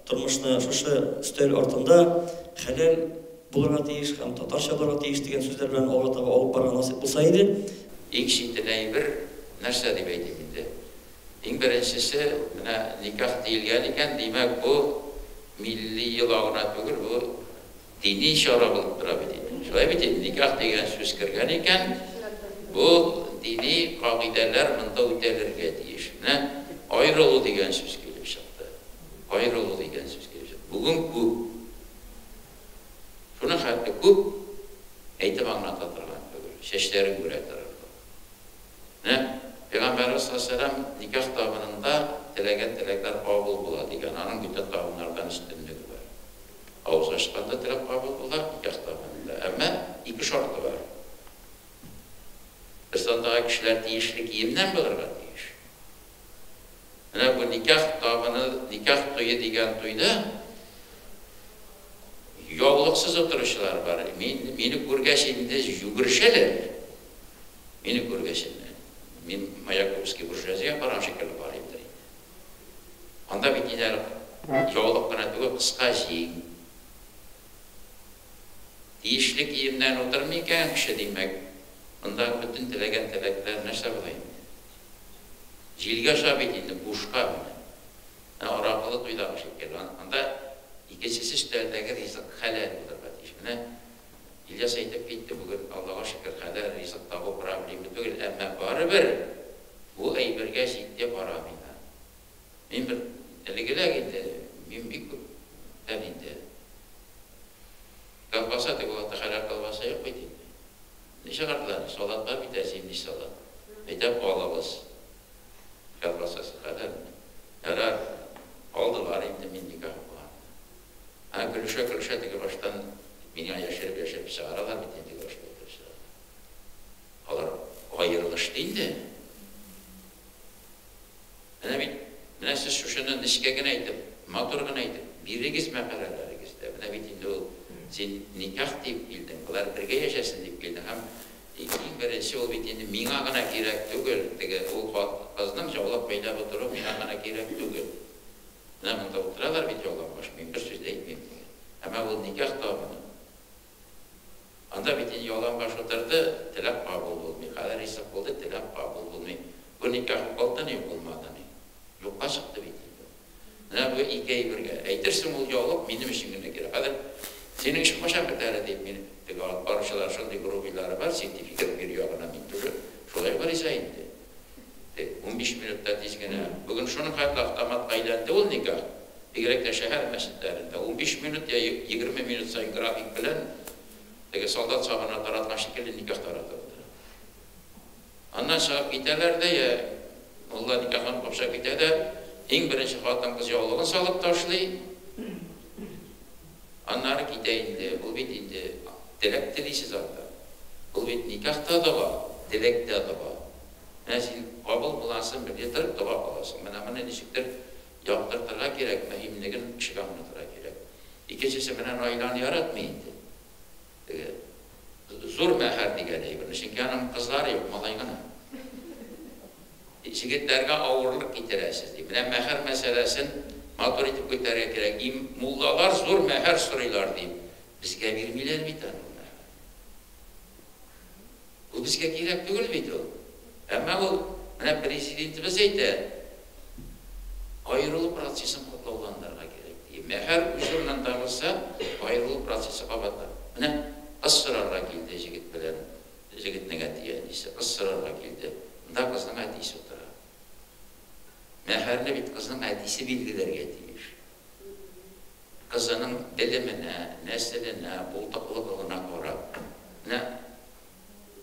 Тормышны шушы өстәл артында хәләл булырга тиеш һәм татарча булырга тиеш дигән сүзләр белән алга таба алып барырга насыйп булса иде. Иң читен әйбер нәрсә дип әйтим инде. Иң беренчесе, менә никах диелгән икән, димәк, бу милли йола гына түгел, бу дини чара булып тора бит инде. Шулай бит инде, никах дигән сүз кергән икән, бу дини кагыйдәләр монда үтәлергә тиеш. Менә аерылу дигән сүз килеп чыкты. Аерылу дигән сүз килеп чыкты. Бүген күп. Шуның хәтле күп, әйтеп аңлата торган түгел. Чәчләрең үрә торырлык. Менә Пәйгамбәребез саллаллаһу галәйһи ва сәлләм никах табынында теләгән теләкләр кабул була дигән. Аның бүтән табыннардан өстенлеге бар. Авыз ачканда теләк кабул була, никах табынында. Әмма ике шарты бар. Берсе андагы кешеләр тиешле киемнән булырга тиеш. Менә бу никах табыны, никах туе дигән туйда яулыксыз утыручылар бар. Мин, мине күргәч инде йөгерешәләр. Мине күргәч инде. Мин Маяковский буржуазиягә барган шикелле карыймдыр инде. Анда бит инде әле яулык кына түгел, кыска җиң. Тиешле киемнән утырмый икән кеше, димәк, мондагы бөтен теләгән теләкләр нәрсә була инде? Җилгә оча бит инде, бушка менә. Менә аракылы туйдагы шикелле. Анда икенчесе өстәлдәге ризык хәләл булырга тиеш. Менә Ильяс әйтеп китте, бүген, Аллага шөкер, хәләл ризык табу проблема түгел, әмма барыбер бу әйбергә җитди карамыйлар. Мин бер элегрәк инде, мин бик күптән инде колбаса дип, ул вакытта хәләл колбаса юк бит инде. Ни чыгардылар? Салат бар бит ә, зимний салат. Әйдәп алыгыз. Колбасасы хәләлме? Ярар, алдылар инде мин никах укыганда. Ә көлешә-көлешә теге баштан миңа яшереп-яшереп чыгаралар бит инде, теге башта итеп чыгаралар. Алар аерылышты инде. Менә бит, менә сез шушыны нечкә генә итеп, матур гына итеп бирегез мәкаләләрегездә. Менә бит инде ул син никах диеп килдең, болар бергә яшәсен дип килдең һәм иң беренче ул бит инде миңа гына кирәк түгел, теге ул кызның яулык бәйләп утыруы миңа гына кирәк түгел. Менә монда утыралар бит яланбаш, мин бер сүз дә әйтмим теге. Әмма ул никах табыны. Анда бит инде яланбаш утырды, теләк кабул булмый. Хәзер ризык булды, теләк кабул булмый. Бу никах укылды ни, укылмады ни? Юкка чыкты бит инде ул. Менә бу ике әйбергә. Әйтерсең, ул яулык минем өчен генә кирәк. Хәзер синең эшең кайчан бетә әле дип, мине теге алып баручылар шундый грубыйлары бар, сертификат бирү ягына мин тоже шулай ук риза инде. Тик 15 минутта тиз генә. Бүген шуның хәтле автоматка әйләнде ул никах. Бигрәк тә шәһәр мәчетләрендә 15 минут я 20 минут саен график белән теге солдат сабына тараткан шикелле никах таратып утыра. Аннан чыгып китәләр дә, я мулла никахын капшап китә дә, иң беренче хатын-кыз яулыгын салып ташлый. Аннары китә инде. Ул бит инде теләк телисез анда. Ул бит никах та дога, теләк тә дога. Менә син кабул буласын белми торып дога кыласың. Менә моны ничектер яктыртырга кирәк, мөһимлеген кешегә аңлатырга кирәк. Икенчесе, менә Наилә аны яратмый инде. Теге зур мәһәр дигән әйберне, чөнки аның кызлары юк, малай гына. Җегетләргә авырлык китерәсез, ди. Менә мәһәр мәсьәләсен матур итеп күтәрергә кирәк. И муллалар зур мәһәр сорыйлар, ди. Безгә бирмиләр бит аны ул мәһәрне. Ул безгә кирәк түгел бит ул. Әмма ул, менә Президентыбыз әйтә, аерылу процессын катлауландырырга кирәк, ди. Мәһәр үз урынында булса, аерылу процессы кабатлана. Менә кыз сорарга килде җегет белән, җегетнең әти-әнисе, кыз сорарга килде. Монда кызның әтисе утыра. Мәһәрне бит кызның әтисе билгеләргә тиеш. Кызының белеменә, нәселенә, булдыклылыгына карап. Менә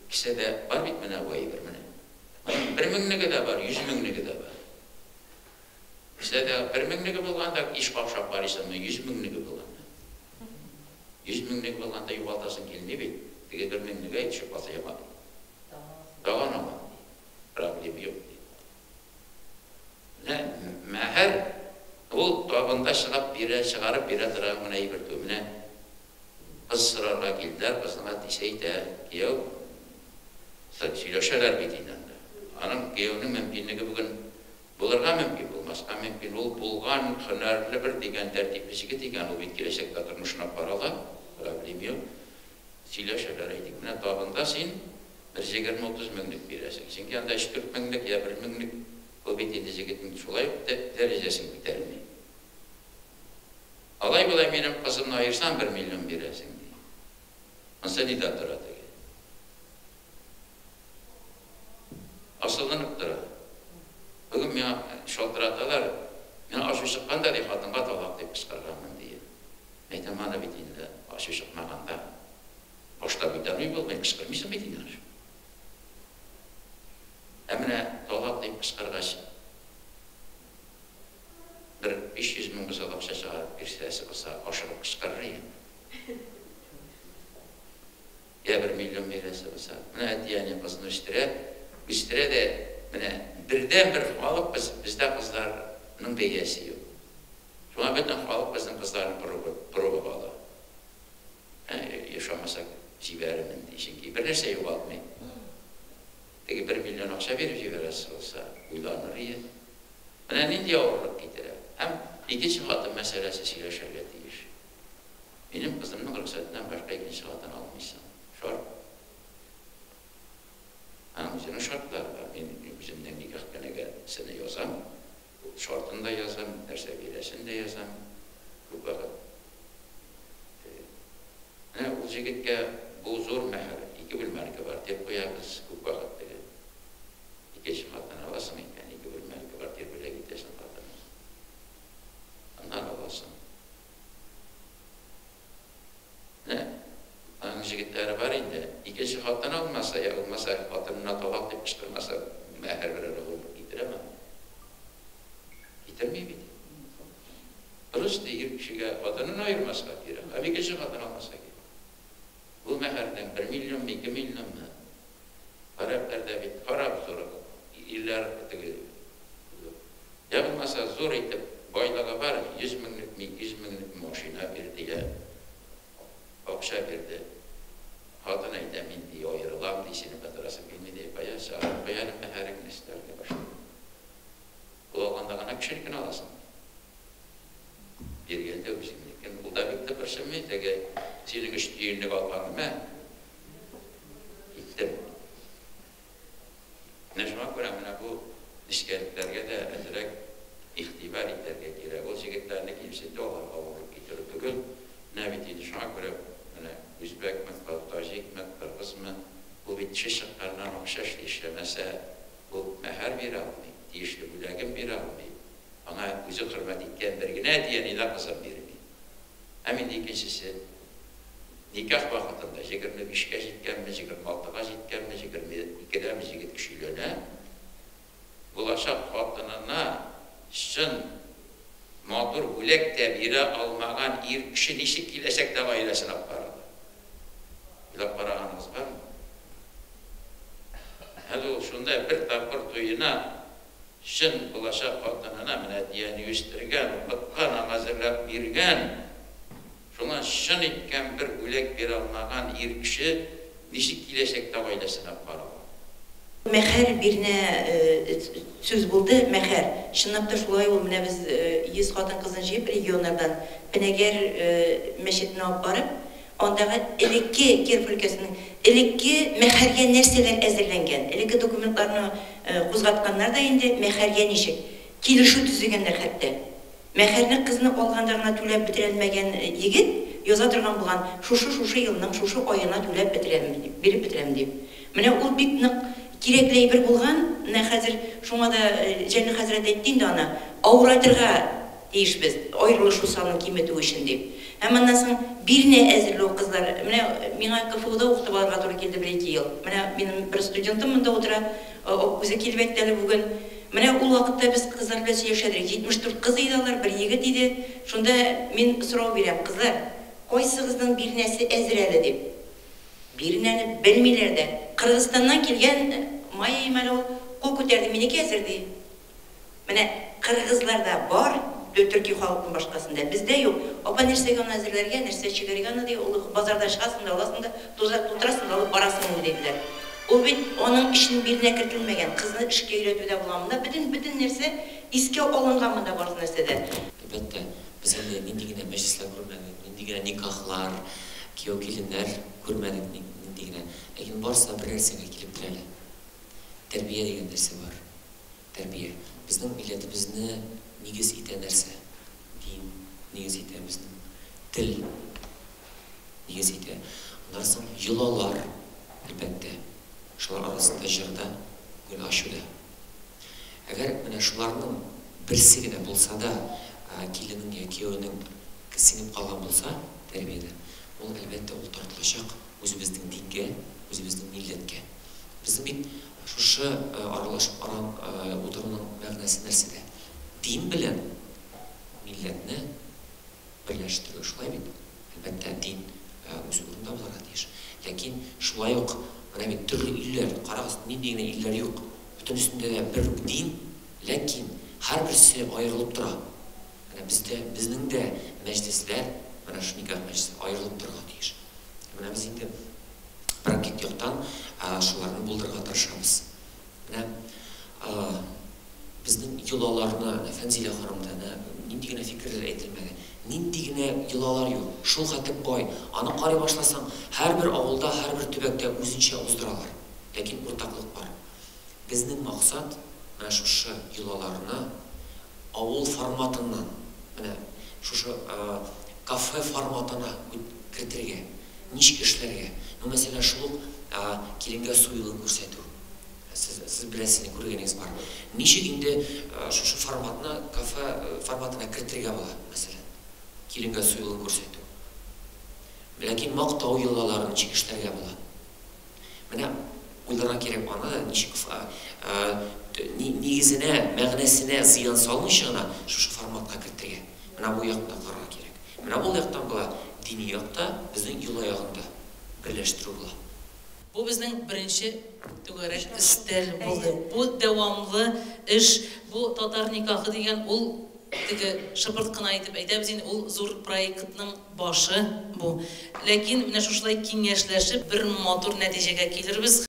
кесәдә бар бит менә бу әйбер, менә. Моның бер меңлеге дә бар, 100 меңлеге дә бар. Кесәдә бер меңлеге булганда иш капшап карыйсыңмы, 100 меңлеге булганда. 100 меңлеге булганда югалтасың килми бит. Теге бер меңлеге әй төшеп калса яман. Тагын алам, ди. Проблема юк, ди. Менә мәһәр ул табында чыгап бирә, чыгарып бирә торган гына әйбер түгел. Менә кыз сорарга килделәр, кызның әтисе әйтә, кияү, сөйләшәләр бит инде анда. Аның кияүнең мөмкинлеге бүген булырга мөмкин, булмаска мөмкин. Ул булган, һөнәрле бер дигән тәртипле җегет икән, ул бит киләчәктә тормышын алып бара ала, проблем юк. Сөйләшәләр, әйтик, менә табында син бер җегерме-утыз меңлек бирәсең. Чөнки анда өч-дүрт меңлек я бер меңлек, ул бит инде җегетнең шулай ук дәрәҗәсен күтәрми. Алай-болай минем кызымны аерсаң, бер миллион бирәсең, ди. Монысы нидә тора теге? Асылынып тора. Бүген миңа шалтыраталар, миңа ачу чыккан да, ди, хатынга талак дип кычкырганмын, ди. Әйтәм, аны бит инде ачу чыкмаганда башта күтәрми булмый, кычкырмыйсың бит инде ачу. Ә менә талак дип кычкыргач, бер 500 мең бозау акча чыгарып бирсәсе булса, ашыгып кычкырыр идем. Я бер миллион бирәсе булса. Менә әти-әни кызын үстерә, үстерә дә, менә бердәнбер халык без, бездә кызларның бәясе юк. Шуңа бөтен халык безнең кызларны пробага ала. Ә, ошамаса җибәрермен, ди. Чөнки бернәрсә югалтмый. Теге бер миллион акча биреп җибәрәсе булса, уйланыр иде. Менә нинди авырлык китерә. Һәм икенче хатын мәсьәләсе сөйләшергә тиеш. Минем кызымның рөхсәтеннән башка икенче хатын алмыйсың. Шарт. Аның үзенең шартлары бар. Мин үземнең никах кенәгәсенә язам. Шартын да язам, нәрсә бирәсен дә язам. Күп вакыт. Менә ул җегеткә бу зур мәһәр, ике бүлмәле квартир куябыз, күп вакыт теге. Икенче хатын аласың икән, ике бүлмәле квартир бүләк итәсең хатыныңа. Аннан аласың. Менә аның җегетләре бар инде. Икенче хатын алмаса, я булмаса хатынына талак дип кычкырмаса, мәһәр берәр авырлык китерәме? Китерми бит. Просто ир кешегә хатынын аермаска кирәк, һәм икенче хатын алмаска кирәк. Бу мәһәрнең бер миллионмы, ике миллионмы? Гарәпләрдә бит харап зур ирләр теге. Я булмаса зур итеп байлыгы бар, 100 меңлекме, 200 меңлекме машина бирде, я акча бирде. Хатын әйтә, мин, ди, аерылам, ди, сине батырасым килми, ди. Кая чыгарып куй әле мәһәреңне өстәлгә башта. Ул алганда гына кешенекен аласың. Биргәндә үзеңнекен. Ул да бик тыпырчынмый, теге синең өч тиенлек алган, мә, киттем. Менә шуңа күрә менә бу нечкәлекләргә дә әзрәк игътибар итәргә кирәк. Ул җегетләрне кимсетү, аларга авырлык китерү түгел. Менә бит инде шуңа күрә менә үзбәкме, таҗикме, кыргызмы, ул бит теше чыкканнан акча эшли, эшләмәсә, ул мәһәр бирә алмый, тиешле бүләген бирә алмый. Аңа үзе хөрмәт иткән бер генә әти-әни дә кызын бирми. Һәм инде икенчесе, никах вакытында, 25 кә җиткәнме, 26 га җиткәнме, 22 дәме җегет кеше өйләнә, булачак хатынына чын матур бүләк тә бирә алмаган ир кеше ничек киләчәктә гаиләсен алып барыр? Уйлап караганыгыз бармы? Шунда бер тапкыр туена чын булачак хатынына менә әти-әни үстергән, укыткан, аңа әзерләп биргән, шуңа чын иткән бер бүләк бирә алмаган ир кеше ничек киләчәктә гаиләсенә карар? Мәхәр бирнә сүз булды, мәхәр. Чынлап та шулай ул, менә без 100 хатын-кызны җыеп регионнардан Пенәгәр мәчетенә алып барып, Андагы элекке Киров өлкәсенең элекке мәхәргә нәрсәләр әзерләнгән, элекке документларны кузгатканнар да инде, мәхәргә ничек, килешү төзегәннәр хәтта. Мәхәрне кызны алганда гына түләп бетерәлмәгән егет яза торган булган, шушы-шушы елның шушы аена түләп бетерәм, биреп бетерәм дип. Менә ул бик нык кирәкле әйбер булган, менә хәзер шуңа да Җәлил хәзрәт әйтте инде аны, авырайтырга тиешбез, аерылышу санын киметү өчен дип. Һәм аннан соң бирнә әзерләү кызлар, менә миңа КФУда укытып алырга туры килде бер-ике ел. Менә минем бер студентым монда утыра, үзе килеп әйтте әле бүген. Менә ул вакытта без кызлар белән сөйләшә идек, 74 кыз иде алар, бер егет иде. Шунда мин сорау бирәм, кызлар, кайсыгызның бирнәсе әзер әле дип. Бирнәне белмиләр дә. Кыргызстаннан килгән Майя имәле ул, кул күтәрде, минеке әзер ди. Менә кыргызларда бар, төрки халыкның башкасында, бездә юк. Апа, нәрсәгә аны әзерләргә, нәрсә чигәргә аны, ди, ул базардан чыгасың да, аласың да, тутырасың да алып барасың инде, диделәр. Ул бит аның өчен бирнә кертелмәгән, кызны эшкә өйрәтү дә була монда, бөтен, бөтен нәрсә искә алынган монда бар нәрсә дә. Әлбәттә, без инде нинди генә мәҗлесләр күрмәдек, нинди генә никахлар, кияү-киленнәр күрмәдек, нинди генә. Ләкин барысы да бер нәрсәгә килеп терәлә. Тәрбия дигән нәрсә бар. Тәрбия. Безнең милләтебезне нигез итә нәрсә? Дин нигез итә безнең. Тел нигез итә. Аннан соң йолалар, әлбәттә. Шулар арасында җыр да, күңел ачу да. Әгәр менә шуларның берсе генә булса да, киленнең я кияүнең сеңеп калган булса тәрбиядә, ул, әлбәттә, ул тартылачак үзебезнең дингә, үзебезнең милләткә. Безнең бит шушы аралашып аран утыруның мәгънәсе нәрсәдә? Дин белән милләтне берләштерү, шулай бит? Әлбәттә, дин үз урынында булырга тиеш. Ләкин шулай ук менә бит төрле илләр, карагыз, нинди генә илләр юк. Бөтенесендә дә бер үк дин, ләкин һәрберсе аерылып тора. Менә бездә, безнең дә мәҗлесләр, менә шул никах мәҗлесе аерылып торырга тиеш. Менә без инде практик яктан шуларны булдырырга тырышабыз. Менә безнең йолаларны, Фәнзилә ханым да, әнә нинди генә фикерләр әйтелмәде. Нинди генә йолалар юк. Шул хәтле бай. Аны карый башласаң, һәрбер авылда, һәрбер төбәктә үзенчә уздыралар. Ләкин уртаклык бар. Безнең максат, менә шушы йолаларны авыл форматыннан, менә шушы кафе форматына кертергә. Ничек эшләргә? Ну, мәсәлән, шул ук киленгә су юлын күрсәтү. Сез, сез беләсез, күргәнегез бар. Ничек инде шушы форматны кафе форматына кертергә була, мәсәлән? Киленгә су юлын күрсәтү. Ләкин мактау йолаларын ничек эшләргә була? Менә уйларга кирәк аны, ничек нигезенә, мәгънәсенә зыян салмыйча гына шушы форматка кертергә. Менә бу якны да карарга кирәк. Менә ул яктан була, дини якта, безнең йола ягында берләштерү була. Бу безнең беренче түгәрәк өстәл булды. Бу дәвамлы эш, бу татар никахы дигән ул теге шыпырт кына итеп әйтәбез инде, ул зур проектның башы бу. Ләкин менә шушылай киңәшләшеп бер матур нәтиҗәгә килербез.